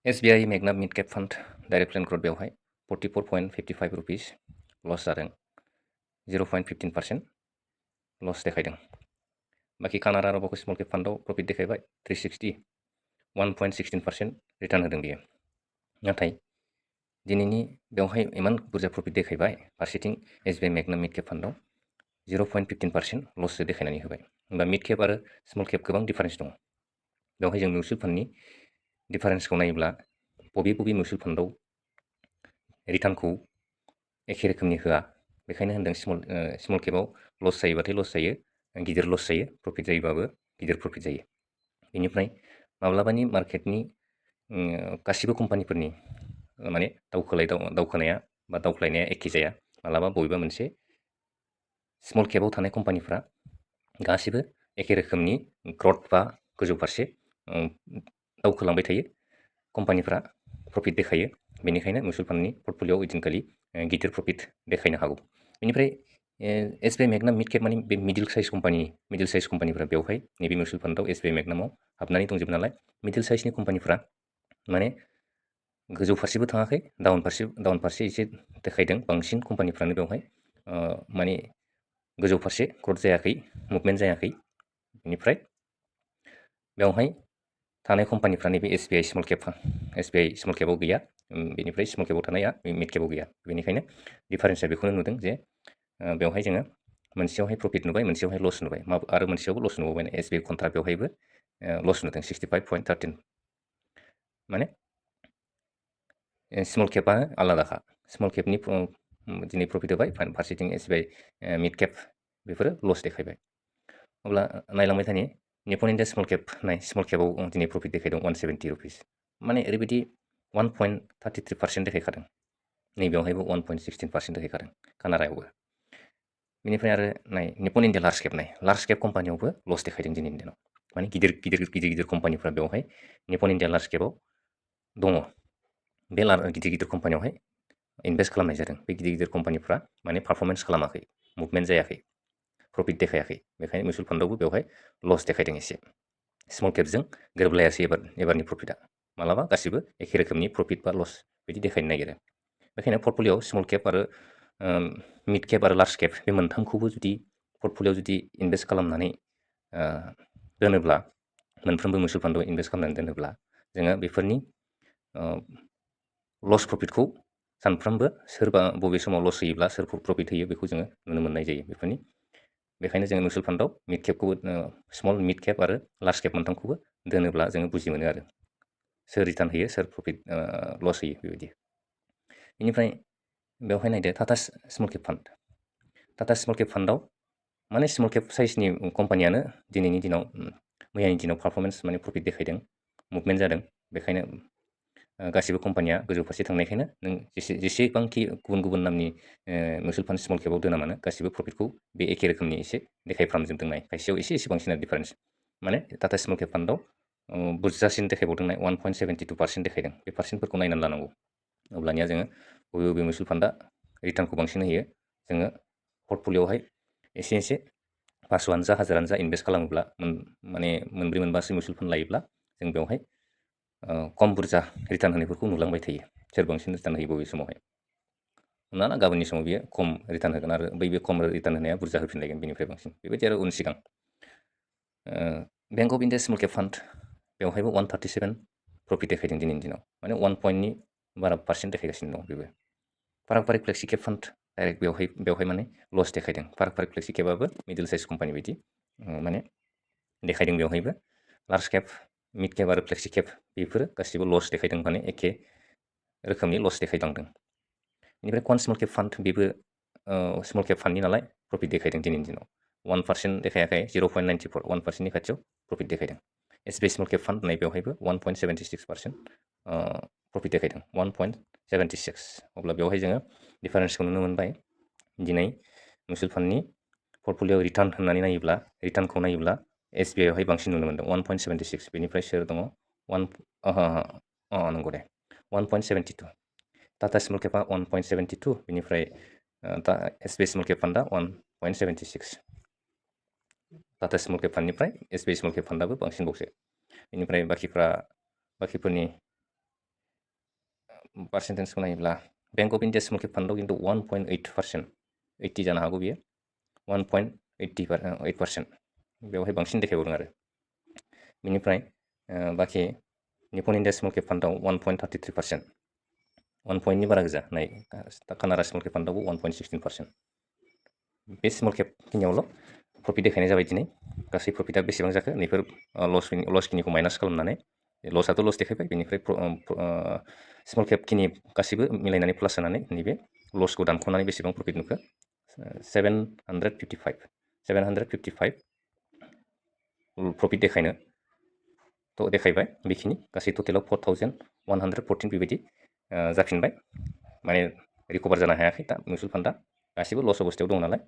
SBI magnum mid cap fund direct plan growth बेवहाय 44.55 rupees loss जादों 0.15% loss देखायदों। बाखि कानाडा रब'को स्मल केप फान्डआव प्रफिट देखायबाय 360 1.16% रिटार्न होदों बियो। नाथाय दिनैनि बेवहाय इमान बुरजा प्रफिट देखायबाय फारसेथिं SBI मेगना मिड केप फान्डआव 0.15% लससो देखायनानै होबाय। होमबा मिड केप आरो स्मल केप गोबां डिफारेन्स दङ। बेवहाय जों मिउचुवेल फान्डनि डिफारेन्सखौ नायोब्ला बबे मिउचुवेल फान्डआव रिटार्नखौ एखे रोखोमनि होआ, बेखायनो होनदों स्मल केपआव लस जायोबाथाय लस जायो, गिदिर लस जायो, प्रफिट जायोबाबो गिदिर प्रफिट जायो। बेनिफ्राय माब्लाबानि मार्केटनि गासिबो कम्पानिफोरनि माने दावखोनाया बा दावख्लायनाया एखे जाया। मालाबा बबेबा मोनसे स्मल केपआव थानाय कम्पानिफ्रा गासिबो एखे रोखोमनि ग्रथ बा गोजौ फारसे दावखोलांबाय थायो, कम्पानिफ्रा प्रफिट देखायो। बेनिखायनो मिउचुवेल फान्डनि पर्टफलिय'आव ओइदिनखालि गिदिर प्रफिट देखायनो हागौ। बेनिफ्राय SBI मेगना मिड केप माने बे मिडिल साइज कम्पानिफ्रा बेवहाय नैबे मिउचुवेल फान्डआव SBI मेगनामाव हाबनानै दंजोबो नालाय, मिडिल साइजनि कम्पानिफ्रा माने गोजौ फारसेबो थाङाखै, डाउन फारसे एसे देखायदों। बांसिन कम्पानिफ्रानो बेवहाय माने गोजौ फारसे ग्रथ जायाखै, मुभमेन्ट जायाखै। बेनिफ्राय बेवहाय थानाय कम्पानिफ्रा नैबे SBI स्मल केपआव गैया, बेनिफ्राय स्मल केपआव थानाया मिड केपआव गैया। बेनिखायनो डिफारेन्सआ बेखौनो नुदों जे बेवहाय जोङो मोनसेयावहाय प्रफिट नुबाय, मोनसेयावहाय लस नुबाय, आरो मोनसेयावबो लस नुबावबाय। SBI कन्ट्रा बेवहायबो लस नुदों 65.13। माने स्मल केपआ आलादाखा, स्मल केपनि दिनै प्रफिट होबाय, फारसेथिं SBI मिड केप बेफोरो लस देखायबाय। अब्ला नायलांबाय थानि निप्पन इन्डिया स्मल केपआव दिनै प्रफिट देखायदों 170 रुपिस। माने ओरैबायदि 1.33% देखायखादों। नैबेयावहायबो 1.16% देखायखादों कानाडायावबो। बेनिफ्राय आरो निप्पन इन्डिया लार्ज केप कम्पानियावबो लस देखायदों दिनैनि दिनाव। माने गिदिर कम्पानिफ्रा बेवहाय निप्पन इन्डिया लार्ज केपआव दङ। बे गिदिर कम्पानियावहाय इनभेस्ट खालामनाय जादों। बे गिदिर कम्पानिफ्रा माने पारफरमेन्स खालामाखै, मुभमेन्ट जायाखै, प्रफिट देखायाखै। बेखायनो मिउचुवेल फान्डआवबो बेवहाय लस देखायदों एसे। स्मल केपजों गोरोबलायासै एबारनि प्रफिटआ। मालाबा गासिबो एखे रोखोमनि प्रफिट बा लस बिदि देखायनो नागिरो। बेखायनो पर्टफलिय'आव स्मल केप आरो मिड केप आरो लार्ज केप बे मोनथामखौबो जुदि पर्टफलिय'आव जुदि इनभेस्ट खालामनानै दोनोब्ला, मोनफ्रोमबो मिउचुवेल फान्डआव इनभेस्ट खालामनानै दोनोब्ला, जोङो बेफोरनि लस प्रफिटखौ सानफ्रोमबो सोरबा बबे समाव लस होयोब्ला सोर प्रफिट होयो बेखौ जोङो नुनो मोननाय जायो। बेखायनो जोङो मिउचुवेल फान्डआव स्मल मिड केप आरो लार्ज केप मोनथामखौबो दोनोब्ला जोङो बुजि मोनो आरो सोर रिटार्न होयो, सोर प्रफिट लस होयो बेबायदि। बेनिफ्राय बेवहाय नायदो Tata small cap fund. Tata small cap फान्डआव माने स्मल केप साइजनि कम्पानियानो दिनैनि दिनाव मैयानि दिनाव पारफरमेन्स माने प्रफिट देखायदों, मुभमेन्ट जादों। बेखायनो गासिबो कम्पानिया गोजौ फारसे थांनायखायनो नों जेसेबांखि गुबुन नामनि मिउचुवेल फान्ड स्मल केपआव दोना मानो गासिबो प्रफिटखौ बे एखे रोखोमनि एसे देखायफ्रामजोबदों। खायसेयाव एसे बांसिन डिफारेन्स। माने टाटा स्मल केप फान्डआव बुरजासिन देखायबावदों 1.72% देखायदों। बे पार्सेन्टफोरखौ नायनानै लानांगौ। अब्लानिया जोङो बबे मिउचुवेल फान्डआ रिटार्नखौ बांसिन होयो, जोङो पर्टफलिय'आवहाय एसे 500आनो जा 1000आनो जा इनभेस्ट खालामोब्ला, माने 4-5सो मिउचुवेल फान्ड लायोब्ला जों बेवहाय खम बुरजा रिटार्न होनायफोरखौ नुलांबाय थायो। सोर बांसिन रिटार्न होयो बबे समावहाय। हमना ला गाबोननि समाव बियो खम रिटार्न होगोन आरो बे खम रिटार्न होनाया बुरजा होफिनलायगोन बेनिफ्राय बांसिन। बेबायदि आरो उन सिगां। Bank of India small cap fund बेवहायबो 137 प्रफिट देखायदों दिनैनि दिनाव। माने 1 पइन्टनि बारा पार्सेन्ट देखायगासिनो दं बेबो। फाराग फ्लेक्सि केप फान्ड डाइरेक्ट बेवहाय माने लस देखायदों। फाराग फ्लेक्सि केपआबो मिडिल साइज कम्पानि बायदि माने देखायदों। बेवहायबो लार्ज केप, मिड केप आरो फ्लेक्सि केप बेफोरो गासिबो लस देखायदों, माने एखे रोखोमनि लस देखायलांदों। बेनिफ्राय क्वान स्मल केप फान्ड, बेबो स्मल केप फान्डनि नालाय प्रफिट देखायदों दिनैनि दिनाव। 1% देखायाखै, 0.94, 1%नि खाथियाव प्रफिट देखायदों। SBI स्मल केप फान्ड बेवहायबो 1.76% प्रफिट देखायदों, 1.76। अब्ला बेवहाय जोङो डिफारेन्सखौ नुनो मोनबाय। दिनै मिउचुवेल फान्डनि पर्टफलिय'आव रिटार्नखौ नायोब्ला SBI आवहाय बांसिन नुनो मोनदों 1.76। बेनिफ्राय सोर दङ नंगौ दे 1.72। टाटा स्मल केपआ 1.72, बेनिफ्राय SBI स्मल केप फान्डआ 1.76। टाटा स्मल केप फान्डनिफ्राय SBI स्मल केप फान्डआबो बांसिनबावसो। बेनिफ्राय बाखिफोरनि पार्सेन्टेजखौ नायोब्ला bank of India small cap फान्डआव खिन्थु 1.8%, 80 जानो हागौ बियो, 1.8%, बेवहाय बांसिन देखायबावदों आरो बेनिफ्राय बाखि निप्पन इन्डिया स्मल केप फान्डआव 1.33%, 1 पइन्टनि बारा गोजा नाय, कानाडा स्मल केप फान्डआवबो 1.16%। बे स्मल केप खिनियावल' प्रफिट देखायनाय जाबाय दिनै। गासै प्रफिटआ बेसेबां जाखो नैफोर लस खिनिखौ माइनास खालामनानै, लसआथ' लस देखायबाय, बेनिफ्राय स्मल केप खिनि गासैबो मिलायनानै प्लास जानानै नैबे लसखौ दानख'नानै बेसेबां प्रफिट नुखो 755 प्रफिट देखायबाय। बेखिनि गासै टटेलाव 4114 बेबायदि जाफिनबाय, माने रिकभार जानो हायाखै दा मिउचुवेल फान्डआ गासिबो लस अबस्थायाव दं नालाय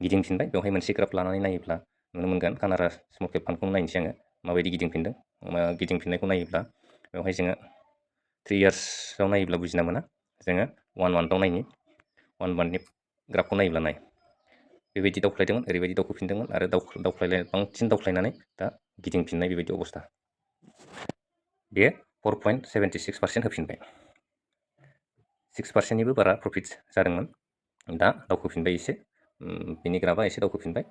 गिदिंफिनबाय। बेवहाय मोनसे ग्राफ लानानै नायोब्ला नुनो मोनगोन, कानाडा स्मल केप फान्डखौ नायनोसै आङो माबायदि गिदिंफिनदों। गिदिंफिननायखौ नायोब्ला बेवहाय जोङो 3 इयार्सआव नायोब्ला बुजिना मोना, जोङो 1 मान्थआव नायनि, 1 मान्थनि ग्राफखौ नायोब्ला नाय बेबायदि दावख्लायदोंमोन, ओरैबायदि दावखोफिनदोंमोन आरो बांसिन दावख्लायनानै दा गिदिंफिननाय बेबायदि अबस्था। बेयो 4.76% होफिनबाय, 6%निबो बारा प्रफिट जादोंमोन, दा दावखोफिनबाय एसे, बिनि ग्राफआ एसे दावखोफिनबाय।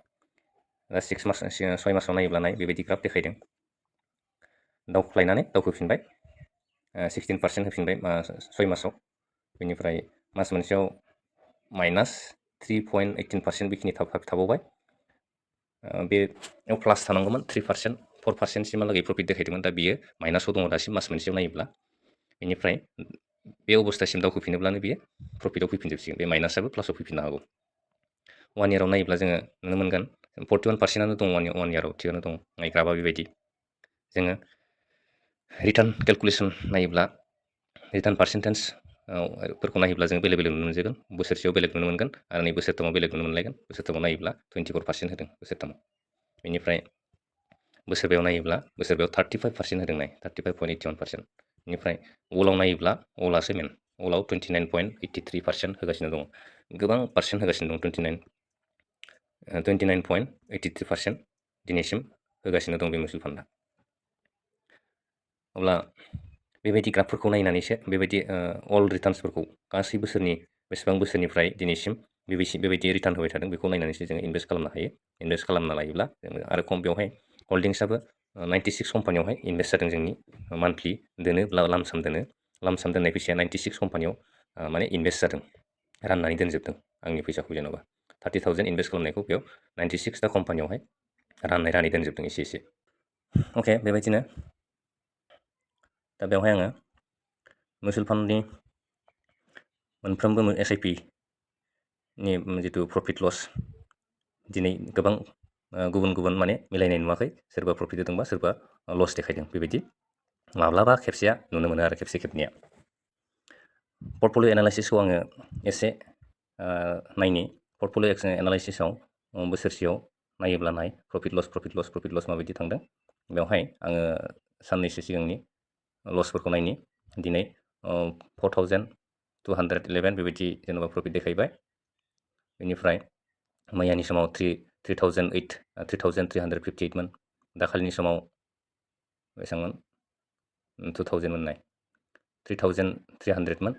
दा 6 मासाव नायोब्ला नाय बेबायदि ग्राफ देखायदों, दावख्लायनानै दावखोफिनबाय, 16% होफिनबाय 6 मासाव, बेनिफ्राय मास मोनसेयाव माइनास 3.18% बेखिनि थाबावबाय। बेयाव प्लास थानांगौमोन 3%, 4%सिमहालागै प्रफिट देखायदोंमोन, दा बियो माइनासाव दङ दासिम मास मोनसेयाव नायोब्ला। बेनिफ्राय बे अबस्थासिम दावखोफिनोब्लानो बियो प्रफिटआव फैफिनजोबसिगोन, बे माइनासाबो प्लासाव फैफिननो हागौ। 1 इयाराव नायोब्ला जोङो नुनो मोनगोन 41%आनो दं 1 इयाराव, थिगानो दं ग्राफआ बेबायदि। जोङो रिटार्न केलकुलेसन नायोब्ला, रिटार्न पार्सेन्टेज फोरखौ नायोब्ला जों बेलेग नुनो मोनजोबगोन, बोसोरसेयाव बेलेग नुनो मोनगोन आरो नै बोसोरथामाव बेलेग नुनो मोनलायगोन। बोसोरथामाव नायोब्ला 24% होदों बोसोरथामाव, बेनिफ्राय बोसोरबायाव नायोब्ला बोसोरबायाव 35% होदों नाय, 35.81%। बेनिफ्राय अलाव नायोब्ला अलासो मेन, अलाव 29.83% होगासिनो दङ, गोबां पार्सेन्ट होगासिनो दं, 29.83% दिनैसिम होगासिनो दं बे मिउचुवेल फान्डआ। अब्ला बेबायदि ग्राफफोरखौ नायनानैसो बेबायदि अल रिटार्न्सफोरखौ गासै बोसोरनि बेसेबां बोसोरनिफ्राय दिनैसिम बेबायदि रिटार्न होबाय थादों बेखौ नायनानैसो जोङो इनभेस्ट खालामनो हायो। इनभेस्ट खालामना लायोब्ला जोङो आरो बेवहाय हल्डिंसाबो 96 कम्पानियावहाय इनभेस्ट जादों जोंनि, मान्थलि दोनो लामसाम दोननाय फैसाया 96 कम्पानियाव माने इनभेस्ट जादों, राननानै दोनजोबदों आंनि फैसाखौ। जेन'बा 30,000 इनभेस्ट खालामनायखौ बेयाव 96टा कम्पानियावहाय राननानै दोनजोबदों एसे एसे। अके, बेबायदिनो दा बेवहाय आङो मिउचुवेल फान्डनि मोनफ्रोमबो SIP नि जितु प्रफिट लस दिनै गोबां गुबुन गुबुन माने मिलायनाय नुवाखै, सोरबा प्रफिट होदोंबा सोरबा लस देखायदों, बेबायदि माब्लाबा खेबसेया नुनो मोनो आरो खेबसेया। पर्टफलिय' एनालाइसिसखौ आङो एसे नायनि। पर्टफलिय' एनालाइसिसाव बोसोरसेयाव नायोब्ला नाय प्रफिट लस माबायदि थांदों। बेवहाय आङो साननैसो सिगांनि लसफोरखौ नायनि। दिनै 4,211 बेबायदि जेनेबा प्रफिट देखायबाय। बेनिफ्राय मैयानि समाव 3,358 मोन, दाखालिनि समाव बेसेबांमोन 2,000 मोननाय, 3,300 मोन,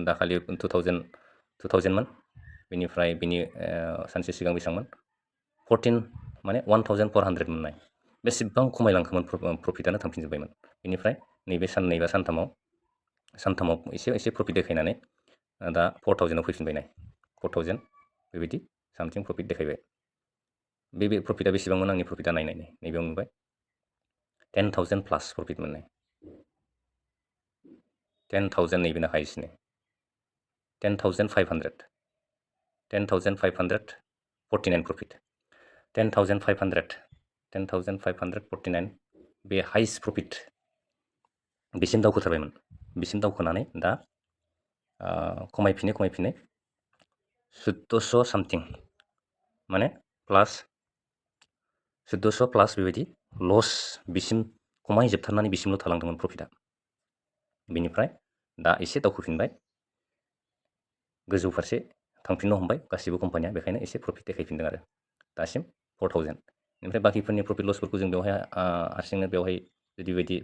दाखालि 2,000 मोन। बेनिफ्राय बिनि सानसे सिगां बेसेबांमोन 1,400 मोननाय। बेसेबां खमायलांखोमोन, प्रफिटआनो थांफिनजोब्बायमोन। बेनिफ्राय नैबे साननै बा सानथामाव एसे प्रफिट देखायनानै दा 4,000आव फैफिनबाय नाय, 4,000 बेबायदि सामथिं प्रफिट देखायबाय। बे प्रफिटआ बेसेबांमोन आंनि प्रफिटआ नायनाय नैबेयाव नुबाय 10,000 प्लास प्रफिट मोननाय, 10,000 नैबेनो हाइस्टनि, 10,549 प्रफिट, 10,549 बे हाइस्ट प्रफिट बेसिम दावखोथारबायमोन। बिसिम दावखोनानै दा खमायफिनै 1400 सामथिं माने प्लास 1400 प्लास बेबायदि लस बिसिम खमायजोबथारनानै बिसिमल' थालांदोंमोन प्रफिटआ। बेनिफ्राय दा एसे दावखोफिनबाय, गोजौ फारसे थांफिननो हमबाय गासिबो कम्पानिया, बेखायनो एसे प्रफिट देखायफिनदों आरो दासिम 4,000। ओमफ्राय बाखिफोरनि प्रफिट लसफोरखौ जों बेवहाय हारसिंनो बेवहाय जुदि बेबायदि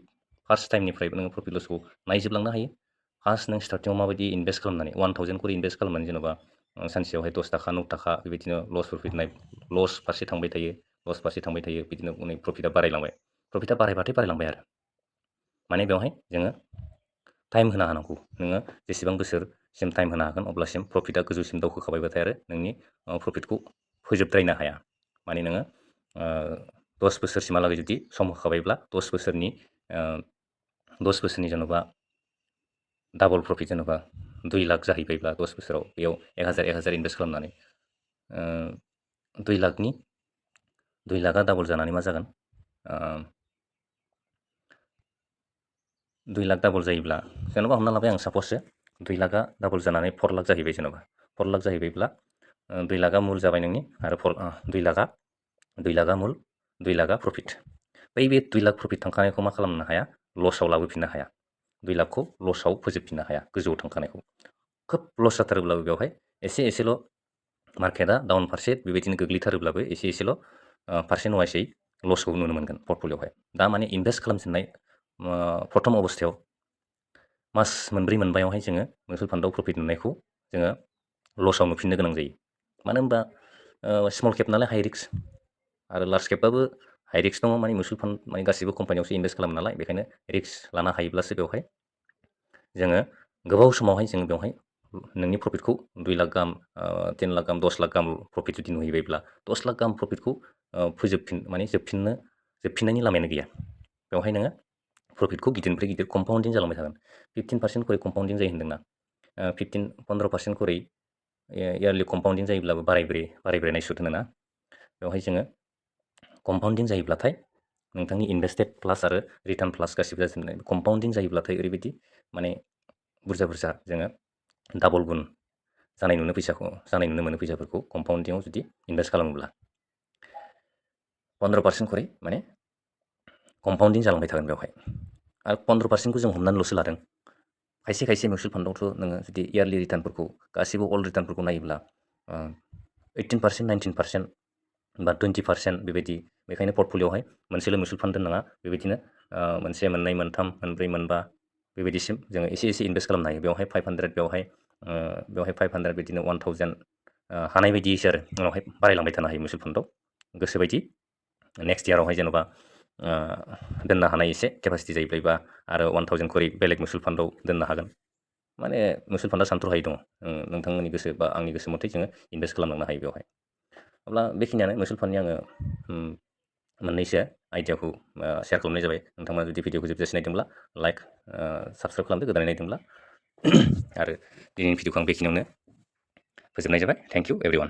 फार्स्ट टाइमनिफ्रायबो नोङो प्रफिट लसखौ नायजोबलांनो हायो फार्स्ट नों स्टार्टिंआव माबायदि इनभेस्ट खालामनानै 1000 खरि इनभेस्ट खालामनानै जेनेबा सानसेयावहाय 10 थाखा 9 थाखा बेबायदिनो लस प्रफिट लस फारसे थांबाय थायो बिदिनो उनाव प्रफिटआ बारायलांबाय प्रफिटआ बारायबाथाय बारायलांबाय आरो माने बेवहाय जोङो टाइम होनो हानांगौ नोङो जेसेबां बोसोरसिम टाइम होनो हागोन अब्लासिम प्रफिटआ गोजौसिम दावखोखाबायबाथाय आरो नोंनि प्रफिटखौ फोजोबद्रायनो हाया माने नोङो 10 बोसोरसिमहालागै जुदि सम होखाबायब्ला 10 बोसोरनि जेन'बा डाबल प्रफिट जेन'बा 2 लाख जाहैबायब्ला 10 बोसोराव बेयाव 1000 इनभेस्ट खालामनानै 2 लाखआ डाबल जानानै मा जागोन 2 लाख डाबल जायोब्ला जेन'बा हमना लाबाय आं सापसो 2 लाखआ डाबल जानानै 4 लाख जाहैबाय जेन'बा 4 लाख जाहैबायब्ला 2 लाखआ मुल जाबाय नोंनि आरो 2 लाखआ मुल 2 लाखआ प्रफिट बै बे 2 लाख प्रफिट थांखानायखौ मा खालामनो हाया लसाव लाबोफिननो हाया 2 लाखखौ लसाव फोजोबफिननो हाया गोजौआव थांखानायखौ खोब लस जाथारोब्लाबो बेवहाय एसेल' मार्केटआ डाउन फारसे बेबायदिनो गोग्लैथारोब्लाबो एसेल' पारसेन्ट वाइसै लसखौ नुनो मोनगोन पर्टफलिय'आवहाय दा माने इनभेस्ट खालामजेननाय प्रथम अबस्थायाव मास मोनब्रै मोनबायावहाय जोङो मिउचुवेल फान्डआव प्रफिट मोननायखौ जोङो लसाव नुफिननो गोनां जायो मानो होनबा स्मल केप नालाय हाइ रिस्क आरो लार्ज केपबाबो हाइ रिस्क दङ माने मिउचुवेल फान्ड माने गासिबो कम्पानियावसो इनभेस्ट खालामो नालाय बेखायनो रिस्क लानो हायोब्लासो बेवहाय जोङो गोबाव समावहाय जोङो बेवहाय नोंनि प्रफिटखौ 2 लाख गाहाम 10 लाख गाहाम 10 लाख गाहाम प्रफिट जुदि नुहैबायब्ला 10 लाख गाहाम प्रफिटखौ जोबफिननायनि लामायानो गैया बेवहाय नोङो प्रफिटखौ गिदिरनिफ्राय गिदिर कम्पाउन्डिं जालांबाय थागोन 15% खरै कम्पाउन्डिं जायो होन्दोंना 15% खरै इयारलि कम्पाउन्डिं जायोब्लाबो बारायब्रायनाय सुद होनोना बेवहाय जोङो कम्पाउन्डिं जायोब्लाथाय नोंथांनि इनभेस्टेड प्लास आरो रिटार्न प्लास गासिबो जाजोबनाय कम्पाउन्डिं जायोब्लाथाय ओरैबायदि माने बुरजा जोङो डाबल गुन जानाय नुनो मोनो फैसाफोरखौ कम्पाउन्डिंआव जुदि इनभेस्ट खालामोब्ला 15% खरै माने कम्पाउन्डिं जालांबाय थागोन बेवहाय आरो 15%खौ जों हमनानैल'सो लादों खायसे मिउचुवेल फान्डआवथ' नोङो जुदि इयारलि रिटार्नफोरखौ गासिबो अल रिटार्नफोरखौ नायोब्ला 18% 19% बा 20% बेबायदि बेखायनो पर्टफलिय'आवहाय मोनसेल' मिउचुवेल फान्ड दोननाङा बेबायदिनो मोनसे मोननै मोनथाम मोनब्रै मोनबा बेबायदिसिम जोङो एसे इनभेस्ट खालामनो हायो बेवहाय 500 बेवहाय 500 बिदिनो 1000 हानाय बायदिसो आरो उनावहाय बारायलांबाय थानो हायो मिउचुवेल फान्डआव गोसोबायदि नेक्स्ट इयारावहाय जेन'बा दोननो हानाय एसे केपासिटि जाहैबायबा आरो 1000 खरि बेलेग मिउचुवेल फान्डआव दोननो हागोन माने मिउचुवेल फान्डआ सानथ्र'हायै दङ नोंथांमोननि गोसो बा आंनि गोसो मथे जोङो इनभेस्ट खालामलांनो हायो बेवहाय अब्ला बेखिनियानो मिउचुवेल फान्डनि आङो मोननैसो आइडियाखौ शेयार खालामनाय जाबाय नोंथांमोना जुदि भिडिअखौ जोबजासे नायदोंब्ला लाइक साबस्क्राइब खालामदो गोदानै नायदोंब्ला आरो दिनैनि भिडिअखौ आं बेखिनियावनो फोजोबनाय जाबाय थेंक इउ एभरिवान